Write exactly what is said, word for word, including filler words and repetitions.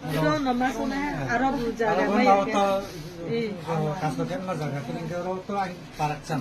Ito namasuna aro buja. Aro gamai buja. Ito. Eh. Kaso ken ma jaga kuning ke oro to ang parak chan.